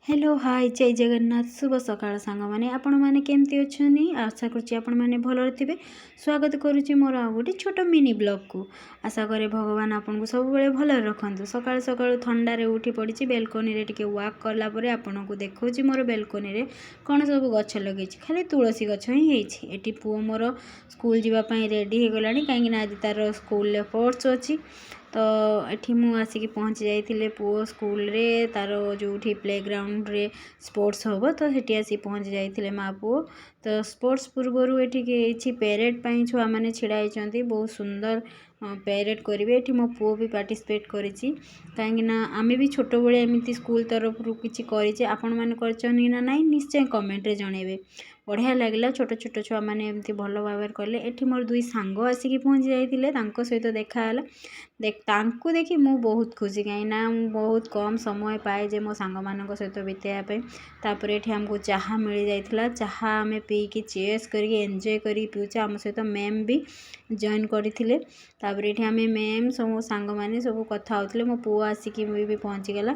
Hello, ହାଏ, ଜୟ ଜଗନ୍ନାଥ, ଶୁଭ ସକାଳ ସାଙ୍ଗମାନେ। ଆପଣମାନେ କେମିତି ଅଛନ୍ତି? ଆଶା କରୁଛି ଆପଣମାନେ ଭଲରେ ଥିବେ। ସ୍ୱାଗତ କରୁଛି ମୋର ଆଉ ଗୋଟେ ଛୋଟ ମିନି ବ୍ଲଗ୍କୁ। ଆଶା କରେ ଭଗବାନ ଆପଣଙ୍କୁ ସବୁବେଳେ ଭଲରେ ରଖନ୍ତୁ। ସକାଳୁ ସକାଳୁ ଥଣ୍ଡାରେ ଉଠି ପଡ଼ିଛି। ବେଲକୋନିରେ ଟିକେ ୱାକ୍ କଲା ପରେ ଆପଣଙ୍କୁ ଦେଖାଉଛି ମୋର ବେଲକୋନିରେ କ'ଣ ସବୁ ଗଛ ଲଗେଇଛି। ଖାଲି ତୁଳସୀ ଗଛ ହିଁ ହେଇଛି। ଏଠି ପୁଅ ମୋର ସ୍କୁଲ ଯିବା ପାଇଁ ରେଡ଼ି ହେଇଗଲାଣି, କାହିଁକିନା ଆଜି ତା'ର ସ୍କୁଲରେ ସ୍ପୋର୍ଟସ୍ ଅଛି। ତ ଏଠି ମୁଁ ଆସିକି ପହଞ୍ଚି ଯାଇଥିଲେ ପୁଅ ସ୍କୁଲରେ, ତା'ର ଯେଉଁଠି ପ୍ଲେ ଗ୍ରାଉଣ୍ଡରେ ସ୍ପୋର୍ଟସ୍ ହେବ, ତ ସେଠି ଆସି ପହଞ୍ଚି ଯାଇଥିଲେ ମା ପୁଅ। ତ ସ୍ପୋର୍ଟସ୍ ପୂର୍ବରୁ ଏଠି କିଛି ପ୍ୟାରେଡ଼ ପାଇଁ ଛୁଆମାନେ ଛିଡ଼ା ହେଇଛନ୍ତି। ବହୁତ ସୁନ୍ଦର ପ୍ୟାରେଡ଼ କରିବେ। ଏଠି ମୋ ପୁଅ ବି ପାର୍ଟିସିପେଟ୍ କରିଛି, କାହିଁକିନା ଆମେ ବି ଛୋଟବେଳେ ଏମିତି ସ୍କୁଲ ତରଫରୁ କିଛି କରିଛେ। ଆପଣମାନେ କରିଛନ୍ତି ନା ନାହିଁ, ନିଶ୍ଚୟ କମେଣ୍ଟରେ ଜଣାଇବେ। ବଢ଼ିଆ ଲାଗିଲା, ଛୋଟ ଛୋଟ ଛୁଆମାନେ ଏମିତି ଭଲ ଭାବରେ କଲେ। ଏଠି ମୋର ଦୁଇ ସାଙ୍ଗ ଆସିକି ପହଞ୍ଚି ଯାଇଥିଲେ, ତାଙ୍କ ସହିତ ଦେଖା ହେଲା। ତାଙ୍କୁ ଦେଖି ମୁଁ ବହୁତ ଖୁସି, କାହିଁକିନା ମୁଁ ବହୁତ କମ୍ ସମୟ ପାଏ ଯେ ମୋ ସାଙ୍ଗମାନଙ୍କ ସହିତ ବିତେଇବା ପାଇଁ। ତାପରେ ଏଠି ଆମକୁ ଚାହା ମିଳିଯାଇଥିଲା। ଚାହା ଆମେ ପିଇକି, ଚିୟର୍ସ କରିକି, ଏନ୍ଜୟ କରିକି ପିଉଛେ। ଆମ ସହିତ ମ୍ୟାମ୍ ବି ଜଏନ୍ କରିଥିଲେ। ତାପରେ ଏଠି ଆମେ ମ୍ୟାମ୍, ସବୁ ସାଙ୍ଗମାନେ ସବୁ କଥା ହେଉଥିଲେ। ମୋ ପୁଅ ଆସିକି ବି ପହଞ୍ଚିଗଲା।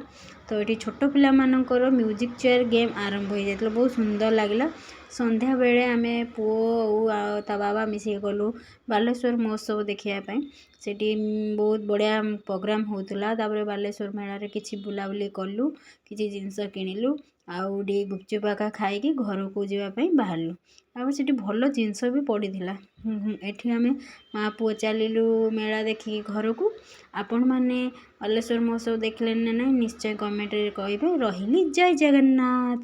ତ ଏଠି ଛୋଟ ପିଲାମାନଙ୍କର ମ୍ୟୁଜିକ୍ ଚେୟାର ଗେମ୍ ଆରମ୍ଭ ହୋଇଯାଇଥିଲା। ବହୁତ ସୁନ୍ଦର ଲାଗିଲା। ସନ୍ଧ୍ୟାବେଳେ ଆମେ ପୁଅ ଆଉ ତା ବାବା ମିଶିକି ଗଲୁ ବାଲେଶ୍ୱର ମହୋତ୍ସବ ଦେଖିବା ପାଇଁ। ସେଠି ବହୁତ ବଢ଼ିଆ ପ୍ରୋଗ୍ରାମ୍ ହେଉଥିଲା। ତାପରେ ବାଲେଶ୍ୱର ମେଳାରେ କିଛି ବୁଲାବୁଲି କଲୁ, କିଛି ଜିନିଷ କିଣିଲୁ ଆଉ ଟିକେ ଗୁପଚୁପ୍ ହେକା ଖାଇକି ଘରକୁ ଯିବା ପାଇଁ ବାହାରିଲୁ। ତାପରେ ସେଠି ଭଲ ଜିନିଷ ବି ପଡ଼ିଥିଲା। ଏଠି ଆମେ ମା ପୁଅ ଚାଲିଲୁ ମେଳା ଦେଖିକି ଘରକୁ। ଆପଣମାନେ ବାଲେଶ୍ୱର ମହୋତ୍ସବ ଦେଖିଲେଣି ନା ନାହିଁ, ନିଶ୍ଚୟ କମେଣ୍ଟରେ କହିବେ। ରହିଲି, ଜୟ ଜଗନ୍ନାଥ।